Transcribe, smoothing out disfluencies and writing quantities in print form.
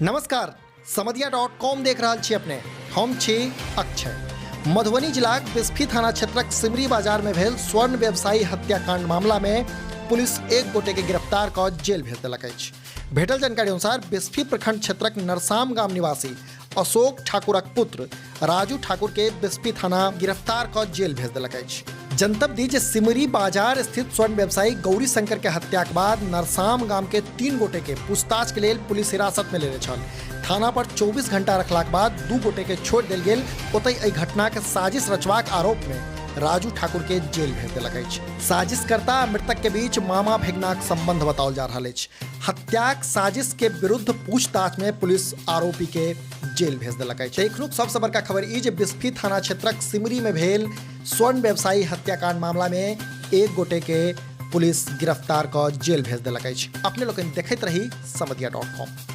नमस्कार, समदिया dot com देख रहल छी अपने। हम छी अक्षय। मधुबनी जिलाक बिस्फी थाना क्षेत्रक सिमरी बाजार में भेल स्वर्ण व्यवसायी हत्याकांड मामला में पुलिस एक गोटे के गिरफ्तार कऽ जेल भेज देलक अछि। भेटल जानकारी अनुसार बिस्फी प्रखंड क्षेत्रक नरसाम गाम निवासी अशोक ठाकुरक पुत्र राजू ठाकुर के बिस्फी थाना गिरफ्तार कऽ जेल भेज देलक अछि। जनतब दी जे सिमरी बाजार स्थित स्वर्ण व्यवसायी गौरी शंकर के हत्या के बाद नरसाम गाम के 3 गोटे के पूछताछ के लेल पुलिस हिरासत में लेने छल। थाना पर 24 घंटा रखलाक बाद 2 गोटे के छोड़ देल गेल। ओतहि एहि घटना के साजिश रचबाक आरोप में राजू ठाकुर के जेल भेज देलक अछि। साजिशकर्ता आ मृतक के बीच मामा भेगनाक संबंध बताओल जा रहल अछि। हत्याक साजिश के विरुद्ध पूछताछ में पुलिस आरोपी के जेल भेज देलक अछि। एखनुक सबसँ बड़का खबर ई जे बिस्फी थाना क्षेत्रक सिमरी में भेल स्वर्ण व्यवसायी हत्याकांड मामला में एक गोटे के पुलिस गिरफ्तार कऽ जेल भेज देलक अछि। अपने लोकनि देखैत रही समदिया डॉट कॉम।